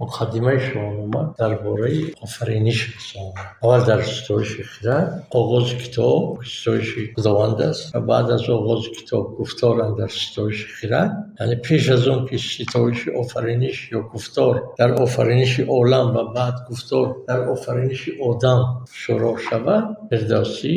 Муқаддимаи Шоҳнома дар бораи офариниш инсон. Аввал дар ситоиши хирад, оғози китоб ситоиши Худованд аст ва баъд аз оғози китоб гуфтор андар ситоиши хирад. Яъне пеш аз он ки ситоиши офариниш ё гуфтор дар офариниши олам ва баъд гуфтор дар офариниши одам шурӯъ шавад, Фирдавсӣ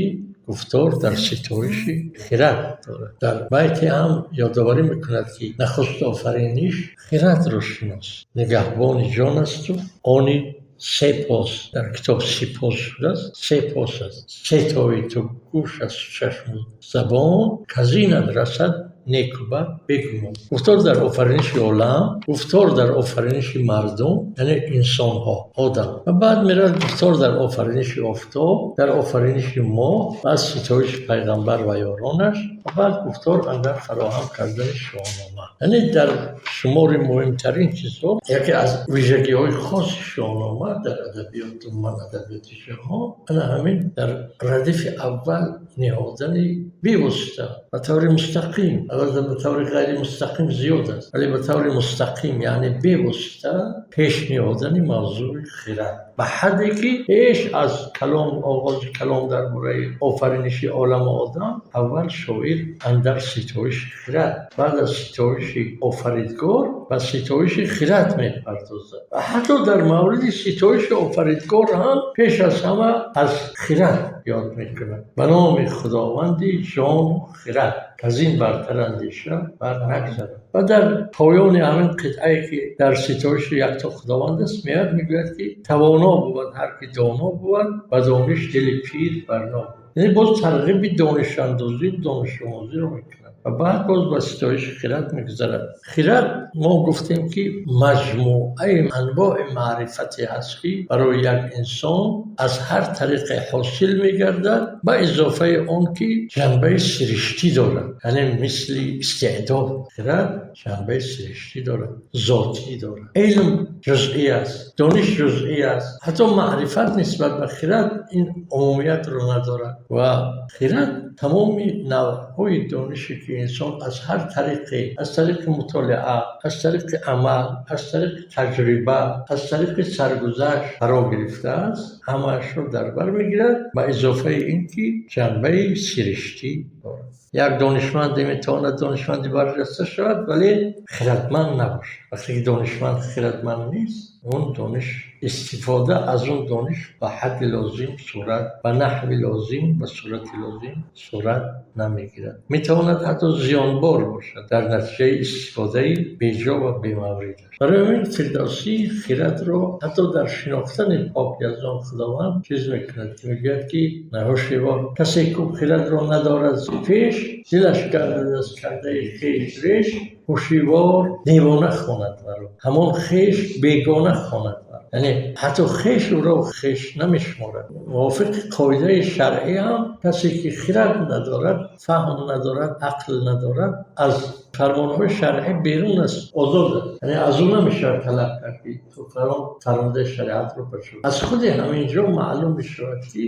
гуфтор дар ситоиши хирад дорад. Дар байте ҳам ёдоварӣ мекунад, ки нахуст офариниш хирадро шинос, нигаҳбони ҷон асту они се пос. Дар китоб сипос шудааст, се пос аст. Се тои ту гӯш асту чашму забон, казинат расад неку бад бегумон. Гуфтор дар офариниши олам, гуфтор дар офариниши мардум, яъне инсонҳо, одам. Ва баъд меравад гуфтор дар офариниши офтоб, дар офариниши моҳ ва аз ситоиши пайғамбар ва ёронаш, ва баъд гуфтор андар фароҳам кардани Шоҳнома. Яъне дар шумори муҳимтарин чизҳо яке аз вижагиҳои хоси Шоҳнома дар адабиёт, умуман адабиёти ҷаҳон, ана ҳамин дар радифи аввал ниҳодани бевосита, ба таври мустақим, албатта ба таври ғайримустақим зиёд аст, вале ба таври мустақим, яъне бевосита пеш ниҳодани мавзӯи хирад, ба ҳадде ки пеш аз калом, оғози калом дар бораи офариниши оламу одам, аввал шоир андар ситоиши хирад, баъд аз ситоиши офаридгор ба ситоиши хирад мепардозад ва ҳатто дар мавриди ситоиши офаридгор ҳам пеш аз ҳама аз хирад ёд мекунад: ба номи Худованди ҷону хирад, аз ин бартар андеша бар нагзарад. Ва дар поёни ҳамин қитъае, ки дар ситоиши якто Худованд аст, меояд, мегӯяд, ки тавоно бувад ҳар ки доно бувад, ба дониш дили пир барно бувад. Яъне боз тарғиби донишандозию донишомӯзиро мекунад ва баъд боз ба ситоиши хирад мегузарад. Хирад, мо гуфтем, ки маҷмӯаи анвои маърифате ҳаст, ки барои як инсон аз ҳар тариқе ҳосил мегардад, ба изофаи он ки ҷанбаи сириштӣ дорад, яъне мисли истеъдод. Хирад ҷанбаи сириштӣ дорад, зотӣ дорад. Илм ҷузъӣ аст, дониш ҷузъӣ аст, ҳатто маърифат нисбат ба хирад ин умумиятро надорад. Ва хирад тамоми навъҳои донише, ки инсон аз ҳар тариқе, аз тариқи мутолиа, аз тариқи амал, аз тариқи таҷриба, аз тариқи саргузашт фаро гирифтааст, ҳамаашро дар бар мегирад, ба изофаи ин ки ҷанбаи сириштӣ дорад. Як донишманде метавонад донишманди барҷаста шавад, вале хирадманд набошад. Вақте ки донишманд хирадманд нест, он дониш, истифода аз он дониш ба ҳадди лозим сурат, ба наҳви лозим, ба сурати лозим сурат намегирад, метавонад ҳатто зиёнбор бошад дар натиҷаи истифодаи беҷо ва бемавридаш. Барои ҳамин Фирдавсӣ хирадро ҳатто дар шинохтани пок Яздон Худованд чиз мекунад, мегӯяд, ки ҳушёр касе, ку хирадро надорад зи пеш, дилаш гардад аз кардаи хеш реш. Ҳушёр девона хонад варо, ҳамон хеш бегона хонад варо. Яъне ҳатто хеш ӯро хеш намешуморад. Мувофиқи қоидаи шаръӣ ҳам касе ки хирад надорад, фаҳм надорад, ақл надорад, аз фармонҳои шаръӣ берун аст, озод аст. Яъне аз ӯ намешавад талаб кард, ки ту фалон фармудаи шариатро баҷо. Аз худи ҳамин ҷо маълум мешавад, ки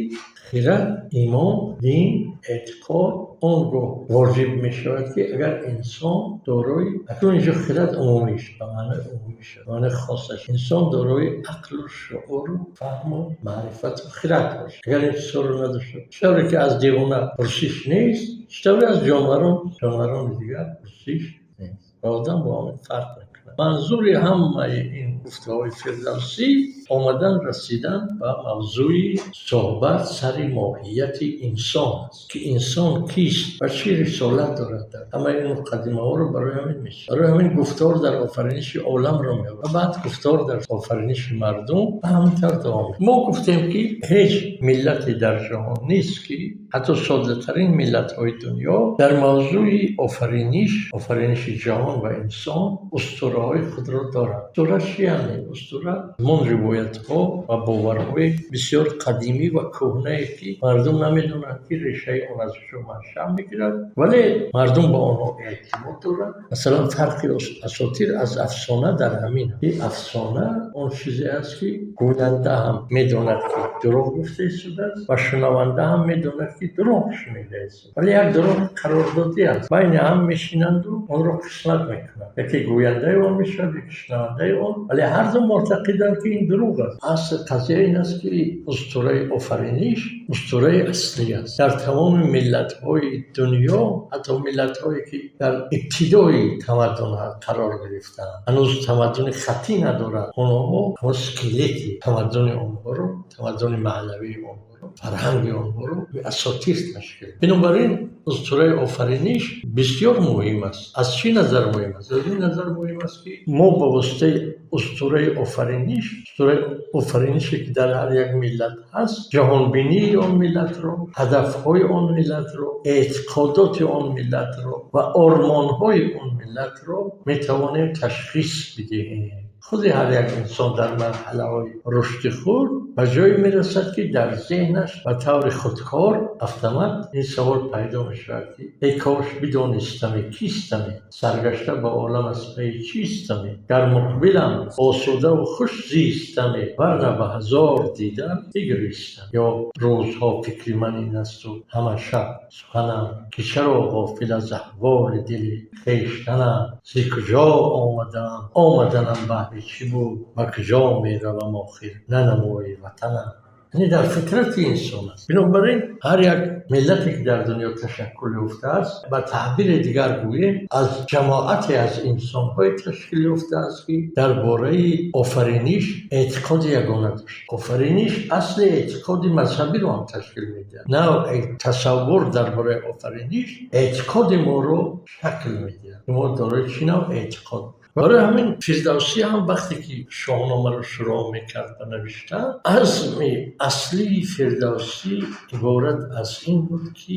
хирад, имон, дин, эътиқод он гоҳ воҷиб мешавад, ки агар инсон дорои, акнун инҷо хирад умумиш, ба маънои умумӣ шуд, ба маънои хосаш, инсон дорои ақлу шууру фаҳму маърифату хирад бошад. Агар ин чизҳоро надошта, чӣ тавре ки аз девона пурсиш нест, чӣ тавре аз ҷонварон, ҷонварони дигар пурсиш нест ва одам бо ҳамин фарқ мекунад. Манзури ҳамаи ин гуфтаҳои Фирдавсӣ омадан расидан ба мавзӯи суҳбат сари моҳияти инсон аст, ки инсон кист ва чӣ рисолат дорад. Дар ҳамаи ин муқаддимаҳоро барои ҳамин мешавад, барои ҳамин гуфтор дар офариниши оламро меорад ва баъд гуфтор дар офариниши мардум ва ҳамин тавр давом. Мо гуфтем, ки ҳеҷ миллате дар ҷаҳон нест, ки ҳатто соддатарин миллатҳои дунё дар мавзӯи офариниш, офариниши ҷаҳон ва инсон устураҳои худро доранд. Устура чи? Яъне устура ҳамон ривоятҳое ривоятҳо ва боварҳои бисёр қадимӣ ва кӯҳнае, ки мардум намедонанд, ки решаи он аз куҷо маншаъ мегирад, вале мардум ба онҳо эътимод доранд. Масалан, фарқи асотир аз афсона дар ҳамин: афсона он чизе аст, ки гӯянда ҳам медонад, ки дурӯғ гуфта истодааст, ва шунаванда ҳам медонад, ки дурӯғ шунида истодааст, вале як дурӯғи қарордодӣ аст. Байни ҳам мешинанду онро қисмат мекунанд: яке гӯяндаи он мешавад, яке шунавандаи он, вале ҳарду муътақиданд, ки ин дурӯғ аст. Асл қазия ин аст, ки устураи офариниш устураи аслӣ аст. Дар тамоми миллатҳои дунё, ҳатто миллатҳое, ки дар ибтидои тамаддун қарор гирифтаанд, ҳанӯз тамаддуни хаттӣ надоранд, онҳо ҳамон скелети тамаддуни онҳоро, тамаддуни маънавии онҳоро, фарҳанги онҳоро асотир ташкил. Бинобар ин устураи офариниш бисёр муҳим аст. Аз чӣ назар муҳим аст? Аз ин назар муҳим аст, ки мо ба воситаи устураи офариниш, устураи офаринише, ки дар ҳар як миллат ҳаст, ҷаҳонбинии он миллатро, ҳадафҳои он миллатро, эътиқодоти он миллатро ва ормонҳои он миллатро метавонем ташхис бидиҳем. Худи ҳар як инсон дар марҳалаҳои рушди худ ба ҷое мерасад, ки дар зеҳнаш ба таври худкор, автомат ин савол пайдо мешавад, ки эй кош бидонистаме, кистаме, саргашта ба олам аз пайи чистаме, гар муқбилам осудаву хуш зистаме, варна ба ҳазор дида бигиристам. Ё рӯзҳо фикри ман ин асту ҳама шаб суханам, ки чаро ғофил аз аҳволи дили хештанам, зи куҷо омадаам, омаданам баҳри чӣ буд, ба куҷо меравам охир, нанамои ватанам. Яъне дар фитрати инсон аст. Бинобар ин ҳар як миллате, ки дар дунё ташаккул ёфтааст, ба таъбири дигар гӯем, аз ҷамоате аз инсонҳое ташкил ёфтааст, ки дар бораи офариниш эътиқоди ягона дошт. Офариниш асли эътиқоди мазҳабиро ҳам ташкил медиҳад. Навъи тасаввур дар бораи офариниш эътиқоди моро шакл медиҳад. Мо дорои чӣ навъ эътиқод? Барои ҳамин Фирдавсӣ ҳам вақте ки Шоҳномаро шурӯъ мекард ба навиштан, азми аслии Фирдавсӣ иборат аз ин буд, ки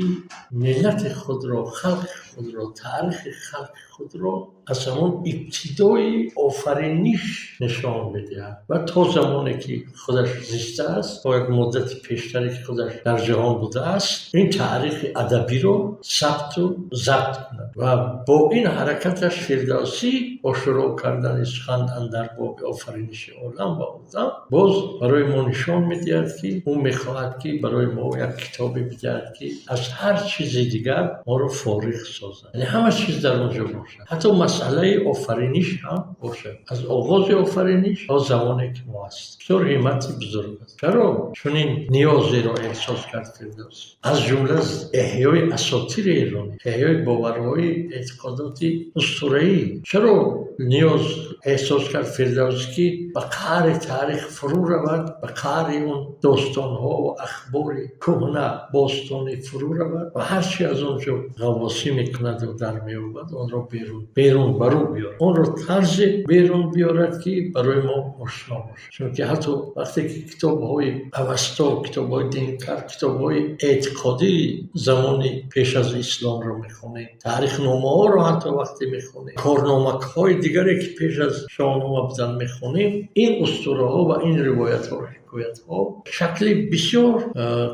миллати худро, халқи худро, таърихи халқи худро аз ҳамон ибтидои офариниш нишон бидиҳад ва то замоне, ки худаш зистааст, то як муддати пештаре, ки худаш дар ҷаҳон будааст, ин таърихи адабиро сабту забт кунад. Ва бо ин ҳаракаташ Фирдавсӣ бо шурӯъ кардани сухан андар боби офариниши олам ва одам боз барои мо нишон медиҳад, ки ӯ мехоҳад, ки барои мо як китобе бидиҳад, ки аз ҳар чизи дигар моро фориғ созад, яъне ҳама чиз дар он ҷо бошад, ҳатто масъалаи офариниш ҳам бошад, аз оғози офариниш то замоне, ки мо ҳастем. Бисёр ҳиммати бузург аст. Чаро чунин ниёзеро эҳсос кард Фирдавсӣ, аз ҷумла эҳёи асотири эронӣ, эҳёи боварҳои эътиқодоти устураӣ? Чаро ниёз эҳсос кард Фирдавсӣ, ки ба қаъри таърих фурӯ равад, ба қаъри он достонҳо ва ахбори кӯҳна бостонӣ фурӯ равад ва ҳар чи аз он ҷо ғаввосӣ мекунаду дар меёбад, онро берун барӯ биёрад, онро тарзе берун биёрад, ки барои мо ошно бошад? Чунки ҳатто вақте ки китобҳои Авасто, китобҳои динкард, китобҳои эътиқодии замони пеш аз исломро мехонем, таърихномаҳоро ҳатто вақте мехонем, корномакҳои дигаре, ки пеш аз Шоҳнома буданд, мехонем, ин устураҳо ва ин ривоятҳо, ҳикоятҳо шакли бисёр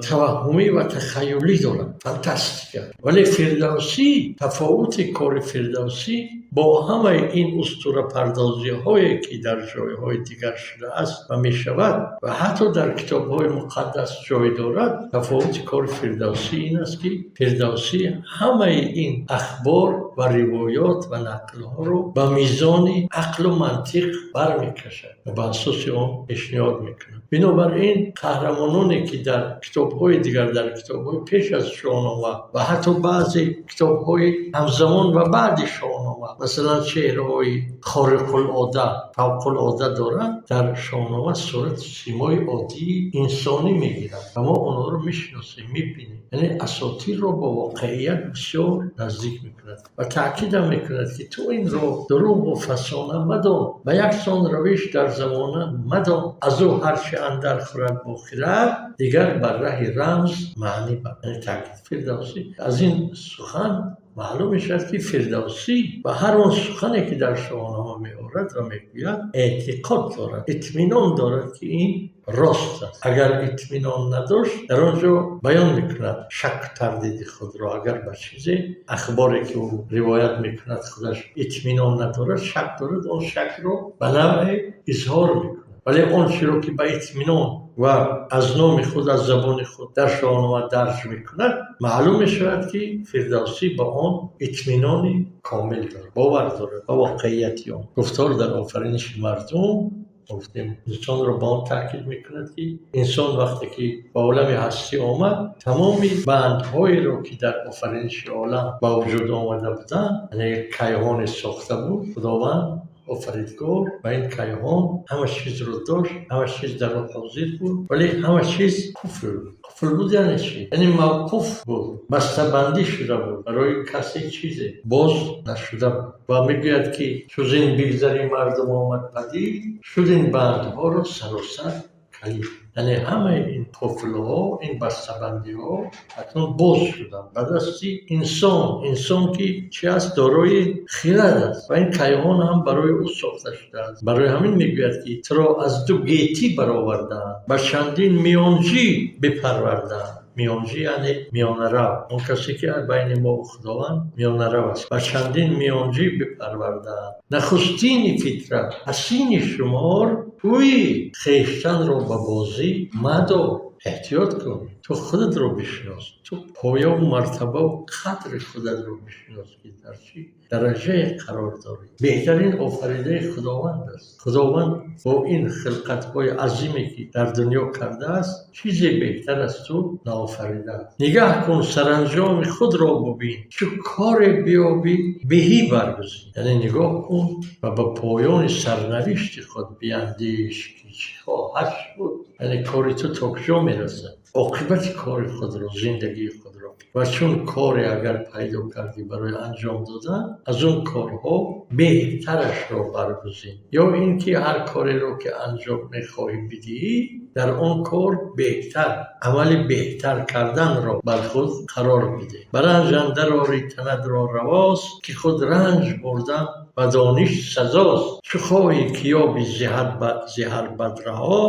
таваҳҳумӣ ва тахаюлӣ доранд, фантастика. Вале Фирдавсӣ, тафовути кори Фирдавсӣ бо ҳамаи ин устурапардозиҳое, ки дар ҷойҳои дигар шудааст ва мешавад ва ҳатто дар китобҳои муқаддас ҷой дорад, тафовути кори Фирдавсӣ ин аст, ки Фирдавсӣ ҳамаи ин ахбор ва ривоёт ва нақлҳоро ба мизони ақлу мантиқ бармекашад ва ба асоси он пешниҳод мекунад. Бинобар ин қаҳрамононе, ки дар китобҳои дигар, дар китобҳои пеш аз Шоҳнома ва ҳатто баъзе китобҳои ҳамзамон ва баъди Шоҳнома, масалан, чеҳраҳои хориқулода, фавқулода доранд, дар Шоҳнома сурати симои оддии инсонӣ мегиранд ва мо онҳоро мешиносем, мебинем. Яъне асотирро бо воқеият бисёр наздик мекунад ва таъкидам мекунад, ки ту инро дурӯғу фасона мадон, ба яксон равиш дар замона мадон, аз ӯ ҳарчи андар хӯрад бо хирад, дигар бар раҳи рамз маънӣ бар. Яъне таъкид Фирдавсӣ аз ин сухан Маълум мешавад, ки Фирдавсӣ ба ҳар он сухане, ки дар Шоҳнома меорад ва мегӯяд, эътиқод дорад, итминон дорад, ки ин рост аст. Агар итминон надошт, дар он ҷо баён мекунад шак, тардиди худро. Агар ба чизе, ахборе ки ӯ ривоят мекунад, худаш итминон надорад, шак дорад, он шакро ба навъе изҳор мекунад. Вале он чиро ки ба итминон ва аз номи худ, аз забони худ дар Шоҳнома дарҷ мекунад, маълум мешавад, ки Фирдавсӣ ба он итминони комил дорад, бовар дорад ба воқеияти он. Гуфтор дар офариниши мардум, гуфтем, инсонро ба он таъкид мекунад, ки инсон вақте ки ба олами ҳастӣ омад, тамоми бандҳоеро, ки дар офариниши олам ба вуҷуд омада буданд, яъне як кайҳоне сохта буд Худованд офаридгор, ва ин кайҳон ҳама чизро дошт, ҳама чиз дар он ҳозир буд, вале ҳама чиз қуфл буд. Қуфл буд яъне чӣ? Яъне мавқуф буд, бастабандӣ шуда буд, барои касе чизе боз нашуда буд. Ва мегӯяд, ки чу зин бигзарӣ мардум омад падид, шуд ин бандҳоро саросар калид. Яъне ҳамаи ин қуфлҳо, ин бастабандиҳо акнун боз шуданд ба дасти инсон. Инсон ки чи аст? Дорои хирад аст ва ин кайҳон ҳам барои ӯ сохта шудааст. Барои ҳамин мегӯяд, ки туро аз ду гетӣ баровардаанд, ба чандин миёнҷӣ бипарвардаанд. Миёнҷӣ яъне миёнарав, он касе ки байни мо ва Худованд миёнарав аст. Ба чандин миёнҷӣ бипарвардаанд. Нахустини фитрат ҳасини шумор туӣ, хештанро ба бозӣ мадор. Эҳтиёт кун, ту худатро бишинос, ту появу мартабаву қадри худатро бишинос, ки дар чӣ дараҷае қарор дорӣ. Беҳтарин офаридаи Худованд аст. Худованд бо ин хилқатҳои азиме, ки дар дунё кардааст, чизе беҳтар аз ту наофаридааст. Нигаҳ кун, саранҷоми худро бубин, чу коре биёбӣ, беҳӣ баргузин. Яъне нигоҳ кун ва ба поёни сарнавишти худ биандеш, ки чӣ хоҳад шуд, яъне кори ту то куҷо мерасад, оқибати кори худро, зиндагии худро. Ва чун коре агар пайдо кардӣ барои анҷом додан, аз он корҳо беҳтарашро баргузин, ё ин ки ҳар кореро ки анҷом мехоҳӣ бидиҳӣ, дар он кор беҳтар, амали беҳтар карданро бар худ қарор бидеҳ. Ба ранҷ андар орӣ, танадро равост, ки худ ранҷ бурдан ба дониш сазост. Чу хоҳӣ, ки ёбӣ зи ҳар бад раҳо,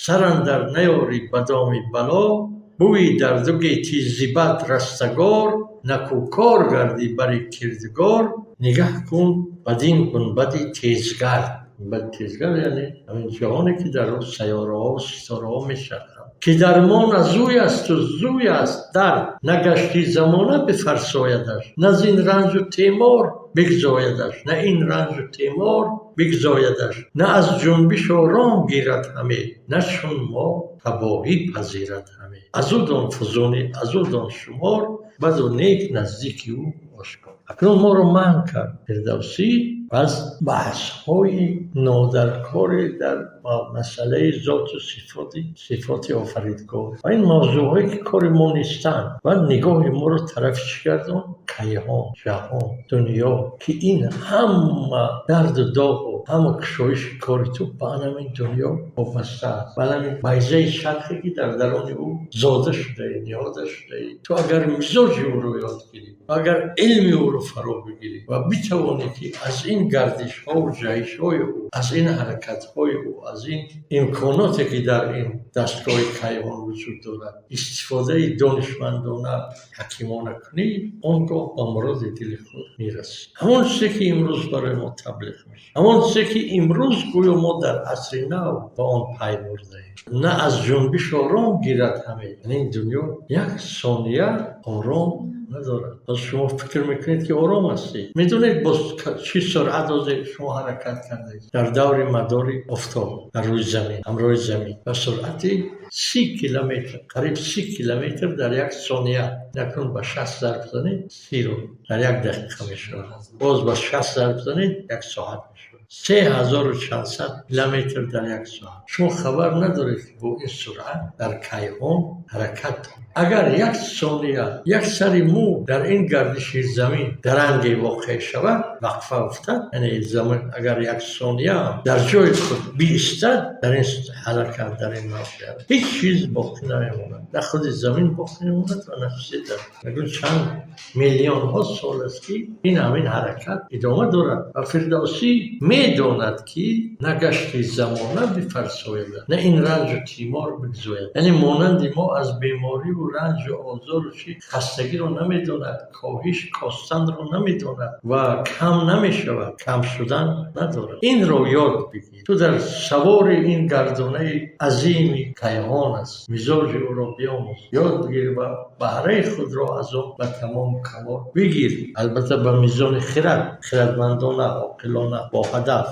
сар андар наёрӣ ба доми бало, бӯи дар ду гетӣ зи бад растагор, накӯкор гардӣ бари кирдигор. Нигаҳ кун бадин гунбади тезгард. Гунбади тезгард яъне ҳамин ҷаҳоне, ки дар он сайёраҳо, ситораҳо мечарханд, ки дармон аз ӯй асту зӯй аст дард. На гашти замона бифарсоядаш, на зин ранҷу темор бигзоядаш, на ин ранҷу темор бигзоядаш, на аз ҷунбиш ором гирад ҳаме, на чун мо табоҳӣ пазирад ҳаме. Аз ӯ дон фузунӣ, аз ӯ дон шумор, баду нек наздики ӯ ошкор. Акнун моро манъ кард Фирдавсӣ аз баҳсҳои нодаркорӣ дар масъалаи зоту сифоти офаридгор ва ин мавзӯъҳое, ки кори мо нестанд, ва нигоҳи моро тарафи чӣ гардон? Кайҳон, ҷаҳон, дунё, ки ин ҳама дарду доғу ҳама кушоиши кори ту ба ҳамин дунё вобаста аст, ба ҳамин байзаи чархе, ки дар дарони ӯ зода шудаӣ, ниҳода шудаӣ. Ту агар мизоҷи ӯро ёд гирӣ ва агар илми ӯро фаро бигирӣ ва битавонӣ, ки аз ин гардишҳову ҷаҳишҳои ӯ, аз ин ҳаракатҳои ӯ, аз ин имконоте, ки дар ин дастгоҳи кайҳон вуҷуд дорад, истифодаи донишмандона, ҳакимона кунӣ, он гоҳ ба муроди дили худ мерасӣ. Ҳамон чизе, ки имрӯз барои мо таблиғ мешавад, ҳамон чизе, ки имрӯз гӯё мо дар асри нав ба он пай бурдаем. На аз ҷунбиш ором гирад ҳаме. Яъне ин дунё як сония ором надорад. Боз шумо фикр мекунед, ки ором ҳастед. Медонед, боз чӣ суръат ҳозир шумо ҳаракат кардаед дар даври мадори офтоб, дар рӯи замин, ҳамроҳи замин, ба суръати 30 километр, қариб 30 километр дар як сония. Акнун ба 60 зарб занед 30-ро, дар як дақиқа мешавад. Боз ба 60 зарб занед, як соат мешавад, 3400 километр дар як соат. Шумо хабар надоред, ки бо ин суръат дар кайҳон ҳаракат доред. Агар як сония, як сари мӯ дар ин гардиши замин даранге воқеъ шавад, вақфа афтад, яъне замин агар як сония дар ҷои худ биистад, дар ин ҳаракат, дар ин мавқеият ҳеҷ чиз боқӣ намемонад, на худи замин боқӣ мемонад ва на чизе. Дар чанд Миллионҳо сол аст, ки ин ҳамин ҳаракат идома дорад ва Фирдавсӣ медонад, ки на гашти замона бифарсояд, на ин ранҷу тимор бигзояд. Яъне монанди мо аз бемориву ранҷу озору чӣ хастагиро намедонад, коҳиш костанро намедонад ва кам намешавад, кам шудан надорад. Инро ёд бигир. Ту дар савори ин гардонаи азими кайҳон аст. Мизоҷи ӯро биомӯз, ёд бигир ва баҳраи худро аз он ба тамому камол бигир. Албатта, ба мизони хирад, хирадмандона, оқилона, бо ҳадаф.